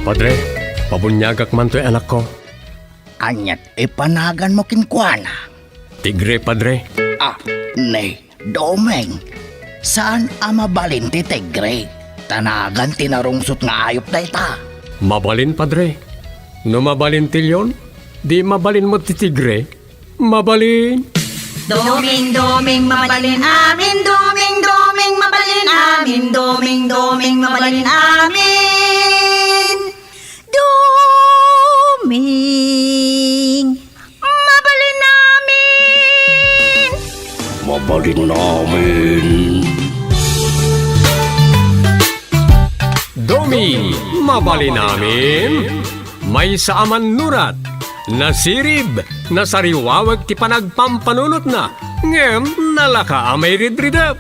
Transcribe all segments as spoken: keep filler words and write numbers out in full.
Padre, pabuniagak man toy anakko. Aniat ipanaganmo kenkuana? Tigre, Padre. Ah, ni, Doming, saan a mabalin ti tigre? Ta nagan ti narungsot nga ayup dayta. Mabalin, Padre. No mabalin ti leon, di mabalin met ti tigre. Mabalin. Doming, doming, mabalin amin. Doming, doming, mabalin amin. Doming, doming, mabalin amin. Doming, mabalin amin. Mabalin amin. Doming, mabalin amin. Maysa a mannurat, nasirib, nasariwawek ti panagpampanunotna, ngem nalaka a mairidridep.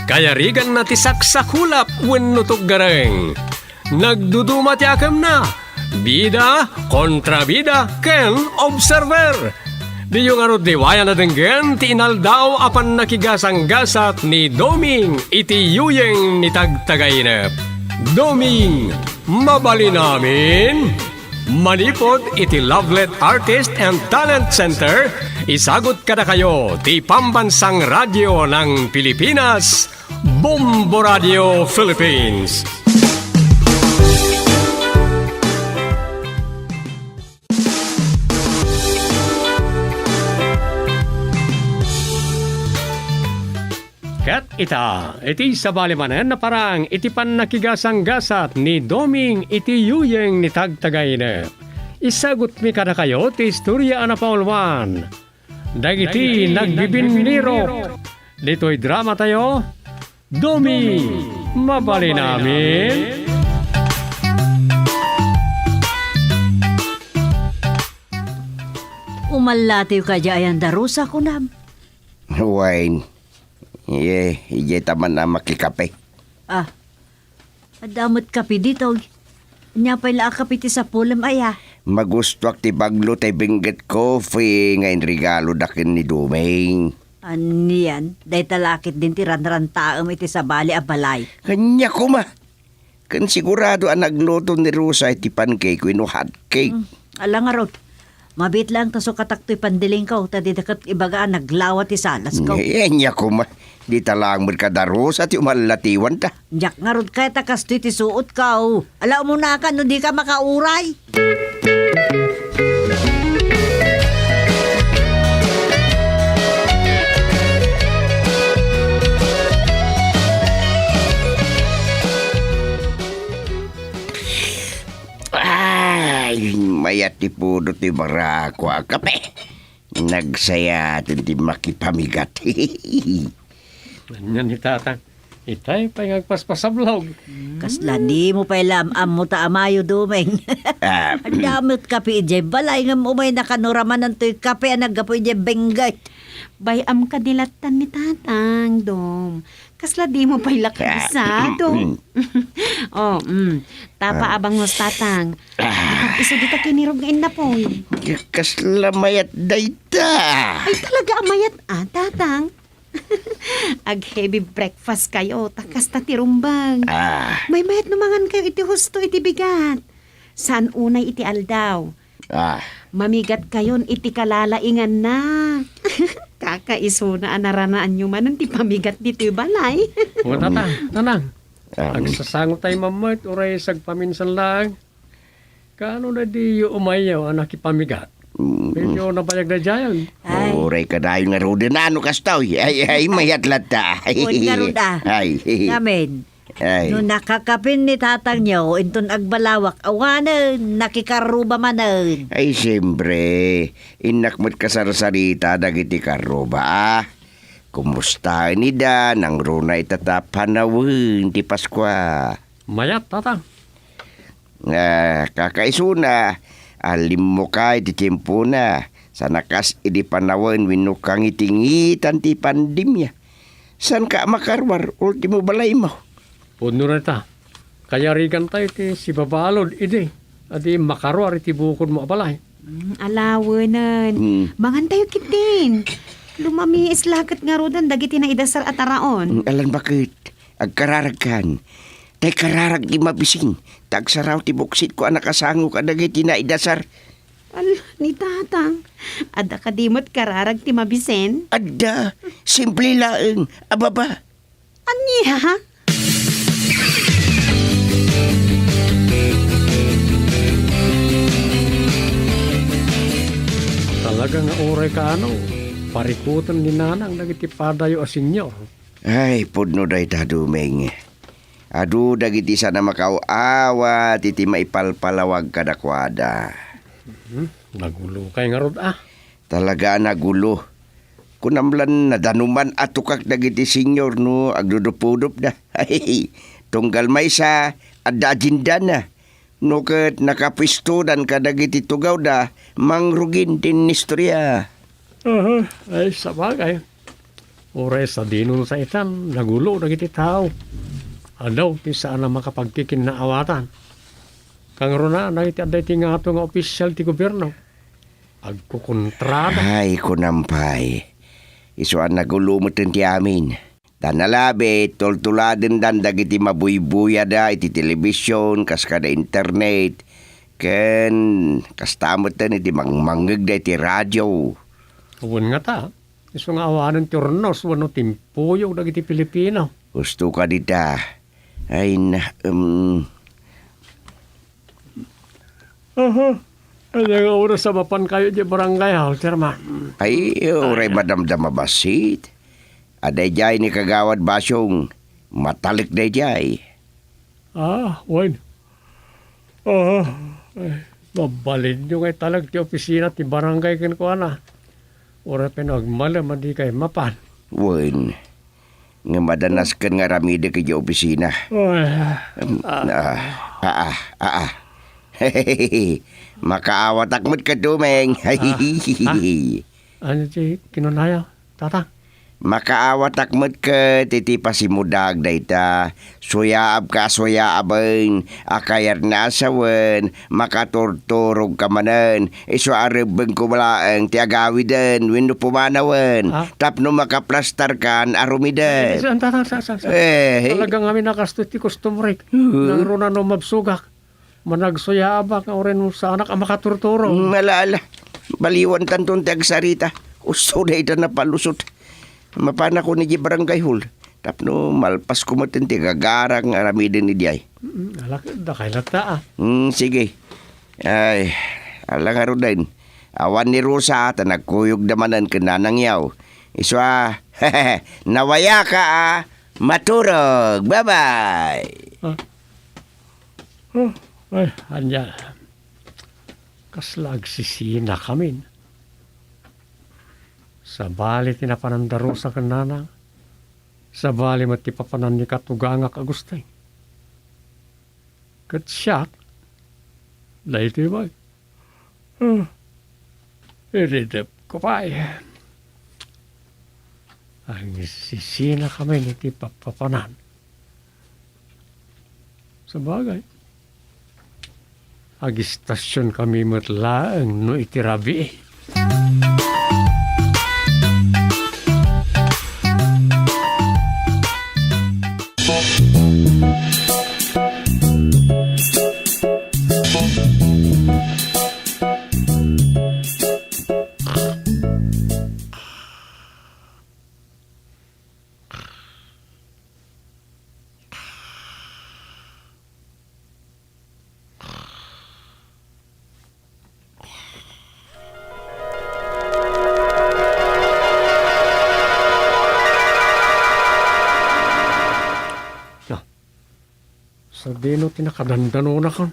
Kayariganna ti saksakulap wenno tuggareng. Nagduduma ti akemna, bida, kontrabida, ken observer. Diyo ngarud liwayan a denggen ti inaldaw a pannakigasanggasat ni Doming iti yuyeng ni Tagtagainep. Doming, mabalin amin? Manipud iti Lovelet Artist and Talent Center, isagut kadakayo ti Pambansang Radyo ng Pilipinas, Bombo Radio Philippines. Ket ita, iti sabali manen a parang iti pannakigasanggasat ni Doming iti yuyeng ni Tagtagainep, isagutmi kadakayo ti istoria a napauluan dagiti nagbibinnirok ditoy dramatayo, Doming, mabalin amin. Umallatiw kadi ayan darusa, kunam? Wen, iye, idiay ta man a makikape. Ah, adda met kape ditoy. Ania pay la a kape ti sapulem aya? Magustoak ti baglo tay bengget coffee nga inregaloda ken ni Doming. Anian, dayta la ket din ti ranrantaem iti sabali a balay. Ania koma? Ken sigurado a nagluto ni Rosa iti pancake wenno hot cake. Hmm, ala ngarud. Mabiit laeng ta sukatak toy pandilingko, ta dita ket ibaga a naglawa ti salasko. Eh, ania koma. Dita laeng met kadarusa ti umallatiwanta. Diak ngarud kayat a kastoy ti suotko. Ala, umunaka no dika makauray. Ay, mayat ti pudot ti barako a kape. Nagsayaten ti makipamigat. Ania ni Tatang? Itay pay nga agpaspasablog. Kasla dimo pay la am-ammo ta amayo, Doming. Ah. Adda met kape idiay balay ngem umayna kano ramanan toy kape a naggapu idiay bengget. Bay-am kadi lattan ni Tatang, Dom. Kasla dimo pay la kabisado. Oh, mm. Tapa a bangus, Tatang. Isu dita kinirog nga innapoy. Ka-, kasla mayat dayta. Ay, talaga a mayat, ah, Tatang. Ag-heavy breakfast kayo, ta kasta ti rumbeng. Ah. Maymayat no mangan kayo iti husto iti bigat. Saan unay iti aldaw. Ah. Mamigat kayon iti kalalainganna. Kakaisuna a naranaanyo manen ti pamigat ditoy balay. O, Tatang, Tatang. Ah. Agsasangotay mammet, uray sagpaminsan laeng. Kaano na diyo umayaw a nakipamigat? Mm. Medyo nabayag na diayon. Ay. Uray kadayon ngaruden, ano kastoy? Ay, ay, mayat latta. Wen ngarud, ah. Ay. Ngamin. Ay. No nakakapin ni tatangyo, inton agbalawak, awanen, nakikarruba manen. Ay, siyempre, innak met kasarsarita dagiti karruba, ah. Kumustaen ida, nangruna ita ta panawen ti Paskua? Mayat, Tatang. Ah, kakaisuna, a limmukay ti tiempona, sana kas idi panawen wenno kangitingitan ti pandemia. Saanka a makaruar, ultimo balaymo. Pudno dayta. Kayarigantayo ti sibabalud idi, a di makaruar iti bukodmo a balay. Mm, alawenen. Mm. Mangantayo ketdin. Lumamiis la ket ngaruden dagiti naidasar a taraon. Mm, alan baket. Agkararagkan. tay kararag ti mabisin, ta agsaraw ti buksitko a nakasango kadagiti naidasar. Al, ni Tatang, adda kadi met kararag ti mabisin? Adda, simple laeng, a baba. Ania? Talaga nga uray kaano, parikuten ni Nanang dagiti padayo a senior. Ay, pudno dayta, Dumeng. Adu dagiti saan a makaaw-awat iti maipalpalawag kadakuada. Hmm, nagulokay ngarud, a. Talaga a nagulo. Kunam lan nadanuman a tukak dagiti senior no agdudupudopda. Tunggal maysa, adda agendana. No ket nakapuestodan kadagiti tugawda, mangrugin ti inistorya. Aha, ay, sabagay. Uray sadinon sa itan, nagulo dagiti tao. Adaw ti saan a makapagkikinnaawatan. Kangruna, dagiti adda iti ngato nga opisyal ti gobierno. Agkukontrada. Ay, kunam pay. Isu a nagulo metten ti amin. Ta nalabit, tultuladendan dagiti mabuybuyada iti telebision, kas kada internet, ken kasta metten iti mangmangngegda iti radio. Wen ngata, isu nga awanen ti urnos wenno timpuyog dagiti Pilipino. Husto kadi ta. Ay, na, um, Aha. Ania nga oras a mapankayo idiay barangay hall, Chairman? Ay, uray madamdama bassit. Adda idiay ni Kagawad Basong. Matalek daydiay. Ah, wen. Aha. Ay, mabalinyo nga italek ti opisina ti barangay kenkuana. Uray pay no agmalem a dikay mapan. Wen. Ngem adda nasken nga aramidek idiay opisina. Ay, em, ah, ah, ah, ah. Makaawatak met ket, Dumeng. Ah, ah. Ania ti kinunaya, Tatang? Makaawatak met ket iti pasimudag dayta. Suyaabka a suyaaben a kayatna a sawen, makaturturogka manen. Isu a rebbengko laeng ti agawiden wenno pumanawen, ah, tapno makaplastarkan a rumidep. Eh, saan, Tatang, sa, sa, sa. Eh, eh. Talaga ngamin a kastoy ti kustumrek. Uh-huh. Nangruna no mabsogak. Managsuyaabak nga uray no saanak a makaturturo. Mm, ala, ala. Baliwantanton ti agsarita. Usto dayta napalusot. Mapanakon idiay barangay hall. Tapno malpasko metten ti gagarak nga aramiden idiay. Mm, ala, dakay latta, ah. Mm, sige. Ay, ala ngaruden. Awan ni Rosa, ta nagkuyogda manen ken Nanang Yaw. Isu a, nawayaka a maturog. Bye-bye. Ah. Oh, ay, ania. Kasla agsisinakamin. Sabali ti napananda Rosa ken Nanang. Sabali met ti papanan ni katugangak Agustin. Ket siak, daytoy met. Hmm. Iridepko pay. Agsisinakamin iti papanan. Sabagay, agistasionkami met laeng no iti rabii. Sadino ti nakadandanonakon?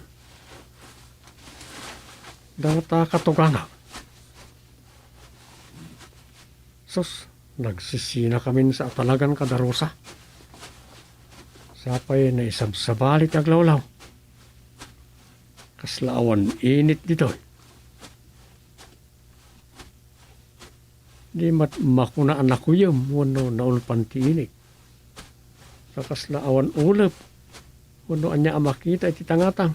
Dayta katugangak. Sus, nagsisinakamin sa atalagan kada Rosa. Sapay naisabsabali ti aglawlaw. Kasla awan init ditoy. Di met makuna a nakuyem wenno naulpan ti init. Ta kasla awan ulep wenno ania a makita iti tangatang.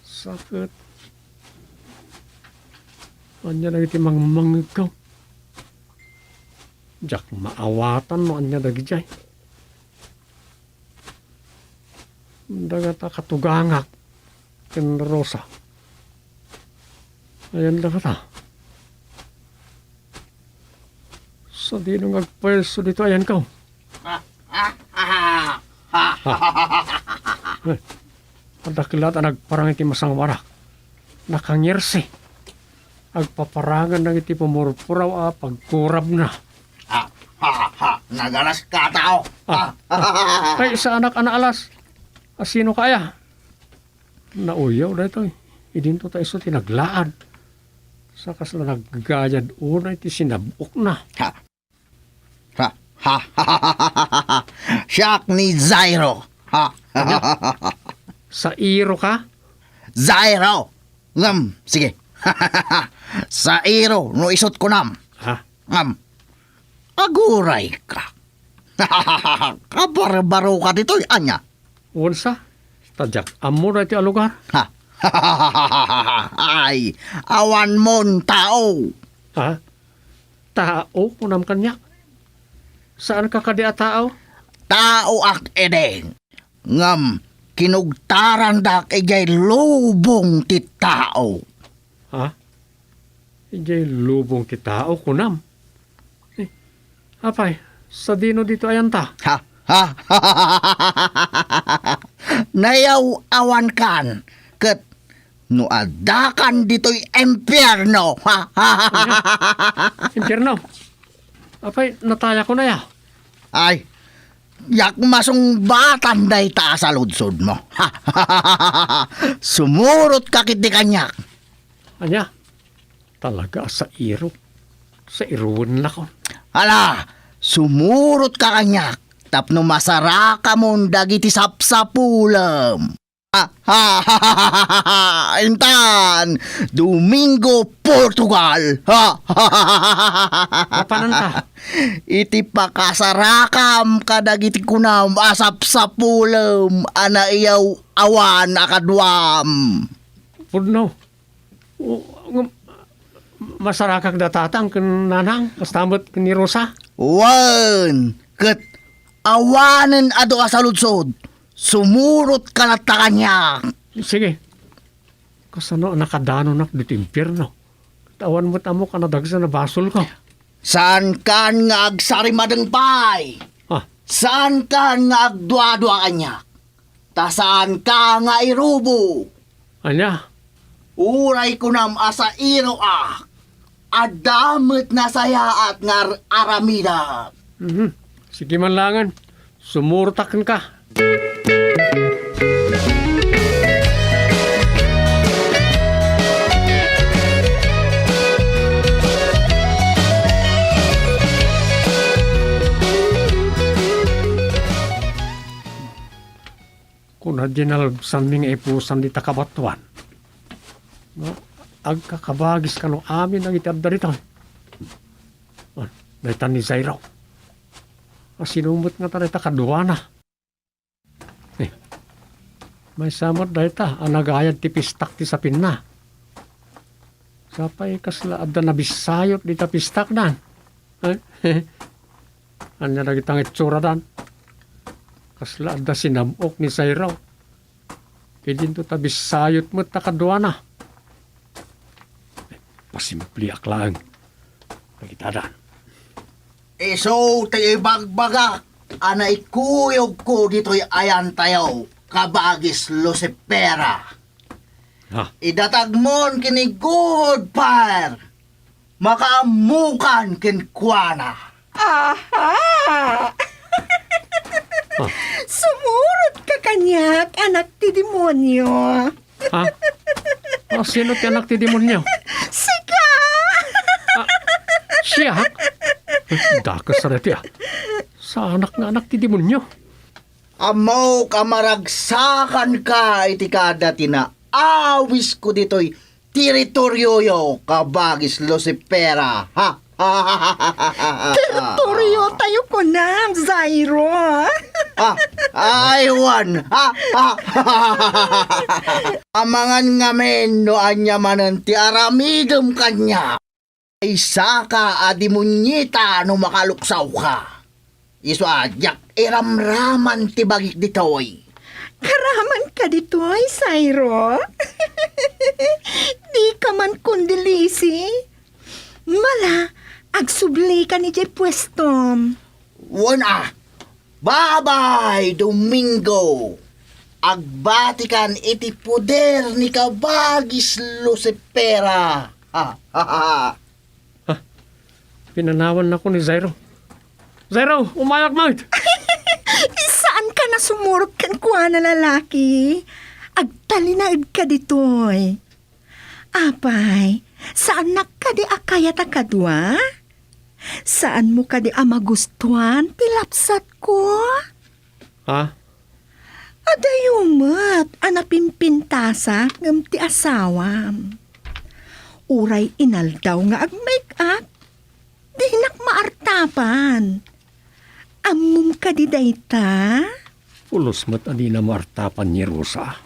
Sa ket, ania dagiti mangmangngegko? Diak maawatan no ania dagidiay. Dagata katugangak ken Rosa. Ayan dagata. Sadino nga agpayso dito ayanko? Ay, adda kellat a nagparang iti masangoanak. Nakangirsi. Agpaparangan dagiti pumurpuraw a pagkurabna. Ha, ha, ha, nagalas ka, tao. Ah. Ay, saanak a naalas. Asino kaya? Nauyaw daytoy. Idinto ta isu ti naglaad. Sa kasla naggayad unay ti sinab-okna. Ha? Ha? Ha? Siak ni Zairo. Ha? Ania? Sairo ka? Zairo. Ngem, sige. Sairo, no isut kunam. Ha? Ngem, aguray ka. Kabarbaro ka ditoy, ania? Unsa? Ta diak ammo daytoy a lugar. Ha? Ay, awan mon tao. Ha? Tao, kunam kaniak? Saan ka kadi a tao? Taoak idi. Ngem, kinugtarandak idiay lubong ti tao. Ha? Idiay lubong ti tao, kunam? Eh, apay, sadino dito ayanta? Ha? Ha? Nayaw-awankan, ket no addakan ditoy impierno. Ha? Impierno? Apay, natayakon aya? Ay, diak masungbatan dayta a saludsodmo. Sumurotka ketdi kaniak. Ania? Talaga a sairo. Sairoen lakon. Ala, sumurotka kaniak tapno masarakamon dagiti sapsapulem. Ha, ha, ha, ha, ha, ha. Intan, Domingo, Portugal. Ha, ha, ha, ha, ha, ha. Mapananta? Iti pakasarakam kadagiti kunam a sapsapulem a naiyaw-awan a kaduam. Pudno. O, ngem, masarakak da tatang ken nanang, kasta met ken ni Rosa? Wen, ket awanen adu a saludsod, sumurotka latta kaniak. Sige. Kasano a nakadanonak ditoy impierno? Ket awan met ammok a nadagsen a basolko. Saankan nga agsarimadeng pay. Ah. Saankan nga agduadua kaniak. Ta saanka nga irubo. Ania? Uray kunam a sairoak, adda met nasayaat nga ar-, aramidek. Mhm. Sige man laengen, sumurotak kenka. Kuna diay nalabsanmi nga ipusan dita kabatoan. No, agkakabagis kano amin dagiti adda ditoy. Ah, dayta ni Zairo. Asino met ngata dayta kaduana? Eh, maysa met dayta a nagayad ti pistak ti sapinna. Sapay kasla adda nabissayot dita pistakdan. Eh? Ania dagita nga itsuradan? Kasla adda sinab-ok ni Zairo. Idinto ta bissayot met ta kaduana. Pasimpliak laeng. Dagitadan. Isu ti ibagbagak a naikuyogko ditoy ayantayo, kabagis Lucifera. Ha? Idatagmon ken ni Good Fire. Makaammokan kenkuana. Aha! Ah. Sumurotka kaniak, anak ti demonio. Ha? Ah, sino ti anak ti demonio? Sika! Ah, siak? Dakes a daytoy, ah. Saanak nga anak ti demonio? Ammok a maragsakanka iti kada ti naawisko ditoy teritorioyo, kabagis Lucifera. Ha? Teritoriotayo kunam, Zairo. Ah, aywan. Ha? Ha? Amangan ngamin no ania manen ti aramidem kaniak. Maysaka a demonyeta no makaluksawka. Isu a diak iramraman ti bagik ditoy. Karaman ka ditoy, Zairo? Di ka man kundilisi? Mala, agsublika idiay puestom. Wen a, Babay Domingo, agbatikan iti poder ni Kabagis Lucifera. Ha, ha, ha. Ah, pinanawannako ni Zairo. Zairo, umayak met! Saanka a sumurot kenkuana, lalaki. Agtalinaedka ditoy. Apay, saannak kadi a kayat a kadua? Saanmo kadi a magustuan ti lapsatko? Ha? Adayo met a napimpintasak ngem ti asawam. Uray inaldaw nga ag-make-up, dinak maartapan. Ammom kadi dayta? Pulos met a dina maartapan ni Rosa.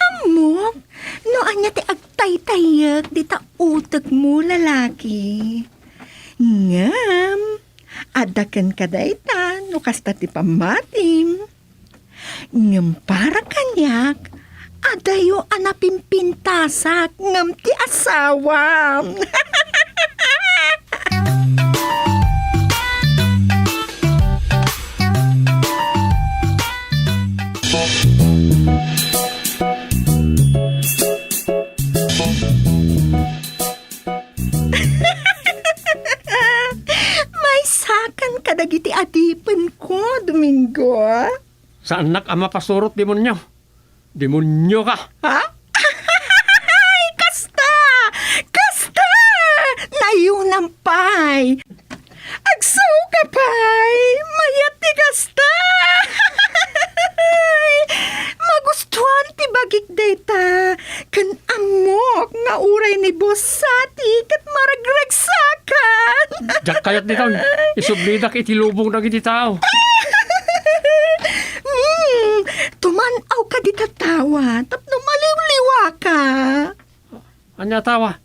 Ammok no ania ti agtaytayek dita utekmo, lalaki. Ngem, adda kenka dayta no kasta ti pammatim. Ngem para kaniak, adayo a napimpintasak ngem ti asawam. Maysakan kadagiti adipenko, Domingo. Saannak a mapasurot, demonio. Demonio ka. Ha? Ay, kasta! Kasta! Nayunam pay! Agsuka pay! Mayat ti kasta! Magustuan ti bagik dayta. Ken ammok nga uray ni Boss Sati ket maragragsakan. Diak kayat ditoy. Isublidak iti lubong dagiti tao. Hmm, tuman-aw ka dita tawa tapno maliwliwaka. Ania tawa?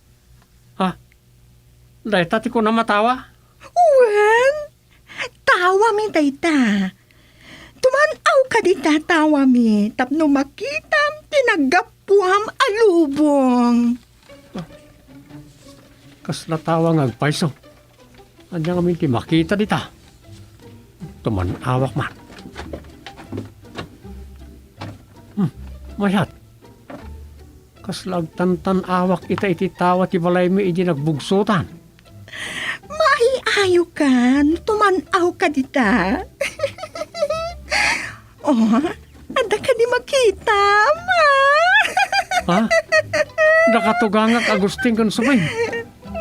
Ha? Dayta ti kunam a tawa? Wen, tawami dayta. Tuman-aw ka dita tawami tapno makitam ti naggapuam a lubong. Kasla tawa nga agpayso. Ania ngamin ti makita dita? Tuman-awak man. Hmm, mayat. Kasla agtantan-awak ita iti tawa ti balaymi idi nagbugsotan. Maay-ayokan, tuman-aw ka dita. Oh, adda kadi makitam, ah? Ha? Dakatugangak, Agustin, ken Subeng.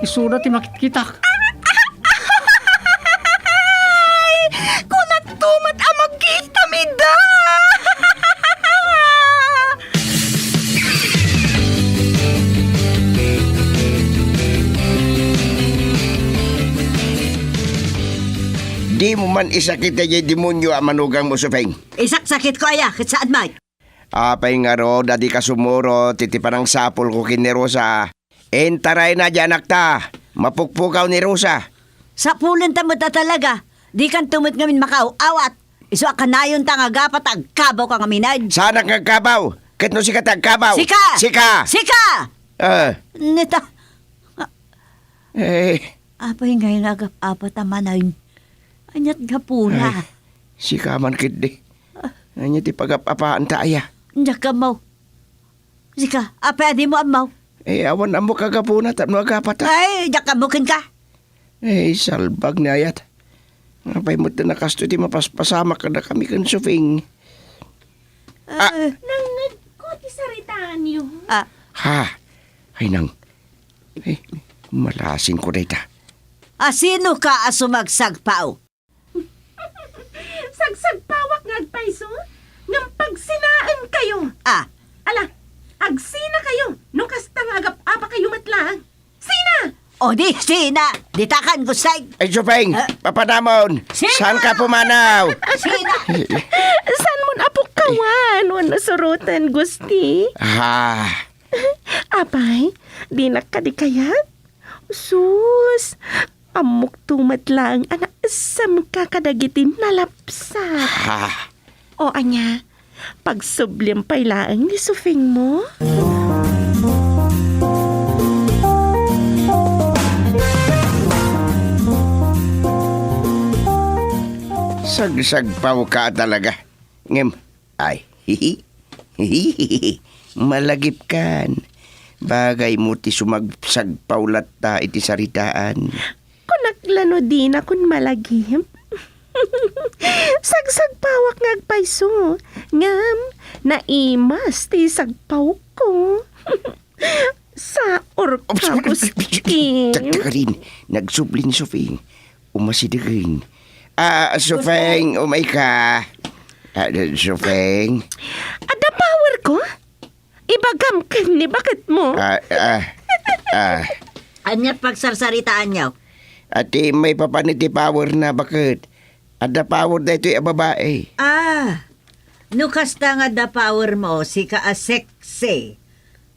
Isuda ti makitkitak. Ay, kunakto met a makitami da. Dimo man isakit daydiay demonio a manugangmo, Supeng. Isaksakitko aya, ket saan met? Apay ngarud a dika sumurot iti panangsapulko ken ni Rosa? Intarayna diay anakta. Mapukpukaw ni Rosa. Sapulenta met a talaga. Dikanto met ngamin makaaw-awat. Isu a kanayonta nga agapa ta agkabawka ngamin. Saanak nga agkabaw. Ket no sika ti agkabaw. Sika! Sika! Sika! Ah. Neta. Eh. Apay ngay nga agap-apat a manay. Aniat gapuna? Ay, sika man ketdi. Ah. Ania ti pagap-apaanta aya? Diak ammo. Sika, apay a dimo ammo? Eh, awan ammok a gapuna tapno agapata. Ay, diak ammo kenka. Eh, salbag ni ayat. Apay met a kastoy ti mapaspasamak kadakami ken Supeng? Ah. Ah. Nangngegko ti saritaanyo. Ah. Ha? Ay nang. Eh, malasingko dayta. A sinoka a sumagsagpao? Sagsagpawak nga agpayso, ngem pagsinaenkayo. Ah. Ala, agsinakayo, no kasta nga agap-apakayo met laeng. Sina? O di, sina? Ditakan, Gusteng. Ay, Supeng, ah, papanamon. Sina? Saanka pumanaw? Sina? Saanmon a pukkawan wenno suroten, Gusti? Ah. Apay, dinak kadi kayat? Sus, ammokto met laeng a naesemka kadagiti nalapsat. Ha? O ania, pagsublim pay laeng ni Sufing mo? Sagsagpaw ka talaga. Ngem, ay, malagipkan. Bagay mo ti sumagsagpaw latta iti saritaan. Kunak la no dinakon malagip. Sagsagpawak nga agpayso, ngem naimas ti sagpawko. Saor ka, Ups, ups, ups, ups, ups, Gustin. Tagtagarin, nagsubli ni Sofing. Umasidegen. Ah, Sofing, umay ka. Ah, Sofing. Adda power ko? Ibagam ken ni baket mo. Ah, ah, ah. Ania pagsarsaritaanyo? Ati, maipapan iti power na baket. Adda power daytoy a babae. Ah, no kasta nga adda power mo, sika a sexy.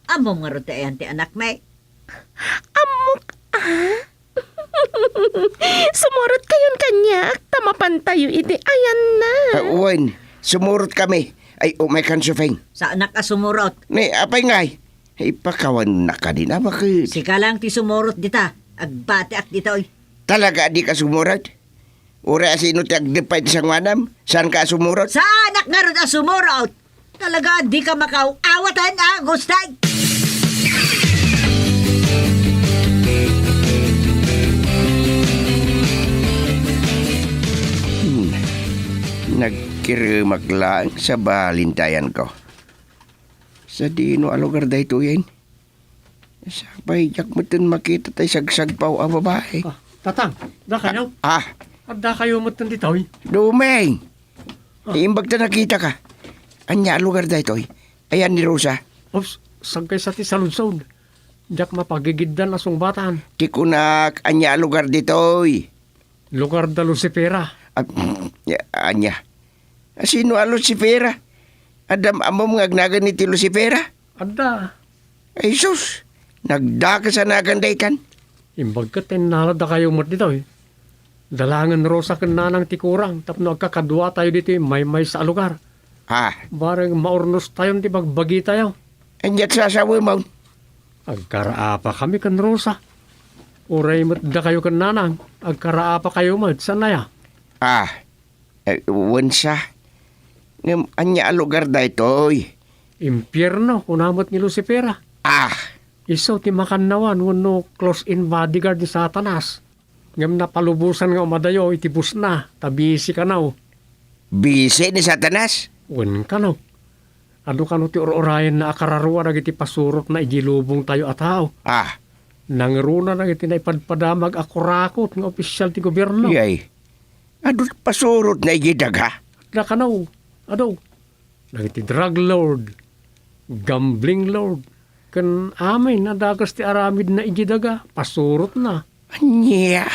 Ammom ngarud ti ayan ti anakmi? Ammok, ah? Sumurot kayon kaniak, ta mapantayo iti ayanna. Ah, wen, sumurot kami. Ay, umay kan, Sofing. Saanak a sumurot. Ni, apay ngay? Ipakawan na ka din, a, bakit? Sika lang ti sumurot dita. Agbatiak ditoy. Talaga, di ka sumurot? Uray asino ti agdeppa iti sanguanam? Saan ka sumurot? Saanak ngarud a sumurot? Talaga, di ka makaaw-awatan, a, Gustay? Hmm. Nagkiremak laeng sa balintayan ko. Sadino a lugar daytoyen? Sapay, diak metten makita tay sagsagpaw a babae. Ah, Tatang, adda kayo? Ah. Adda kayo metten ditoy? Dumeng! Ah. Imbag ta nakita ka. Ania a lugar daytoy? Ayan ni Rosa? Ups, sagkaysa ti saludsod. Diak mapagigiddan a sungbatan. Ti kunak, ania a lugar ditoy? Lugar da Lucifera. Ah, ania? Asino a Lucifera? Adda ammom nga agnagan iti Lucifera? Adda. Ay sus, nagdakes a nagan daytan. Imbag ket innala dakayo met ditoy. Dalangen Rosa ken Nanang ti kurang tapno agkakaduatayo ditoy maymaysa a lugar. Ah. Bareng maurnostayon ti bagbagitayo. Aniat sasawemon? Agkaraapa kami ken Rosa. Uray met dakayo ken Nanang, agkaraapa kayo met, saan aya? Ah, eh, wen sa. Ngem ania a lugar daytoy? Impierno, kuna met ni Lucifera. Ah! Isu ti makannawan wenno close-in bodyguard ni Satanas. Ngem napalubosan nga umadayo iti busna, ta bisi kano. Bisi ni Satanas? Wen kano. Adu kano ti ur-urayenna a kararua dagiti pasurotna idiay lubongtayo a tao. Ah. Nangruna dagiti naipadpadamag a kurakot nga opisyal ti gobierno. Yay. Adu pasurotna idiay daga? Adda kano. Adu. Dagiti drug lord, gambling lord, ken amin a dakes ti aramidna idiay daga, pasurotna. Ania?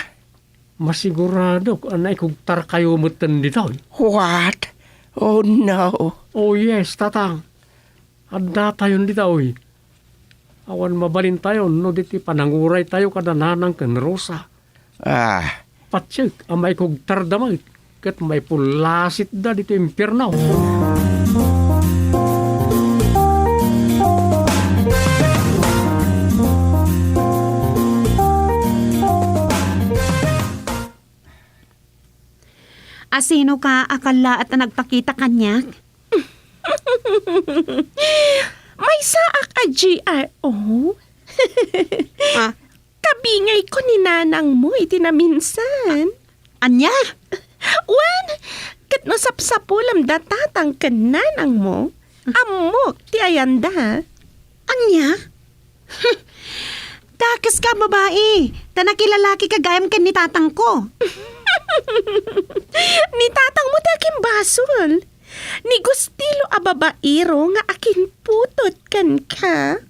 Masiguradok a naikugtarkayo metten ditoy. What? Oh, no. Oh, yes, Tatang. Addatayon ditoy. Awan mabalintayon no di ti pananguraytayo kada Nanang ken Rosa. Ah. Patiek a maikugtarda met ket maipullasitda ditoy impierno. Asino ka a kallaat a nagpakita kaniak? Maysaak a G R O. Ah? Kabingayko ni nanangmo iti naminsan. Ania? Wen, ket no sapsapulem da tatang ken nanangmo, ammok ti ayanda. Ania? Dakeska a babai, ta nakilalakika gayam ken ni tatangko. Ni tatangmo ti agimbasol. Ni gustilo a babaero nga akinputot kenka.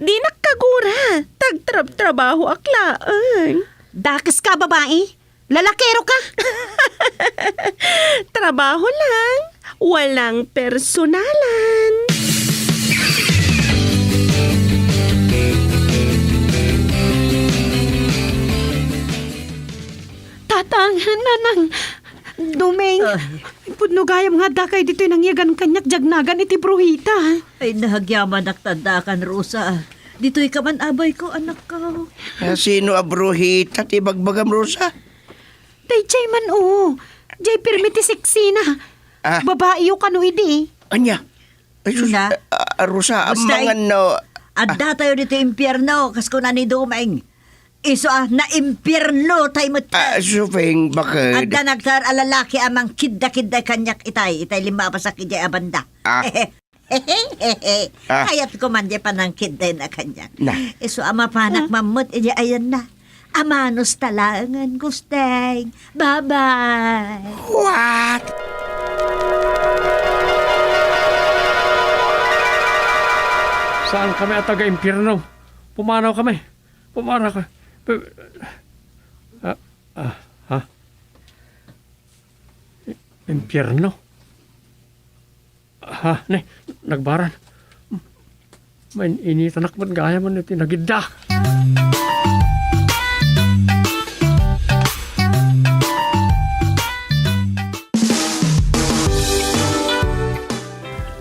Dinak kagura, tagtrabtrabahoak laeng. Dakeska a babai, lalakero ka. Trabaho lang, walang personalan. Tatang, nanang, Dumeng, Ay. Pudno gayam nga addakayo ditoy nangiyagan kaniak diay agnagan iti bruhita. Ay, nagyamanak ta addakan, Rosa. Ditoyka man, abayko, anakko. Ah, sino a bruhita ti ibagbagam, Rosa? Daydiay man, o. Diay pirmi ti seksina. Ah. Babaiyo kano idi. Ania? Ay, sus, Na? Ah, ah, Rosa, Basta, amangan no. Addatayo ditoy impierno, kas kuna ni Doming. Isu a, naimpiernotayo met. Ah, Suping, bakit? Adda nagtaer a lalaki a mangkidda-kidda kaniak itay, itay limmabas a idiay a banda. Ah. Ah. Kayatko man diay panangkiddayna kaniak. Na. Isu a mapanak man met idiay ayanna. Amanos ta laengen, Gusteng. Bye-bye. What? Saan kami a taga-impierno? Pumanaw kami. Pumanaw ka. Pu-, ah, ah, ha? Impierno? Ha, ne, nagbaran. Main-initanak met gayam iti nagidda.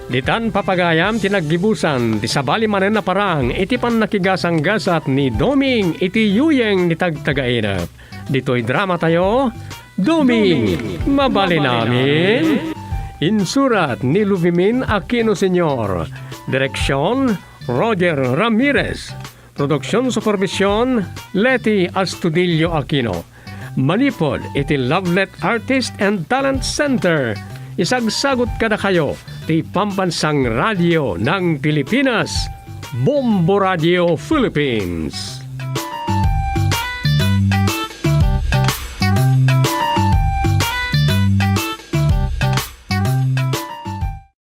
Ditan, papagayam, ti naggibusan ti sabali manen a parang iti pannakigasanggasat ni Doming iti yuyeng ni Tagtagainep. Ditoy dramatayo, Doming, Doming, mabalinamin. Insurat ni Luvimin Aquino Senior. Direksyon, Roger Ramirez. Production supervision, Leti Astudillo Aquino. Manipud iti Lovelet Artist and Talent Center, isagsagut kadakayo ti Pambansang Radio ng Pilipinas, Bombo Radio Philippines.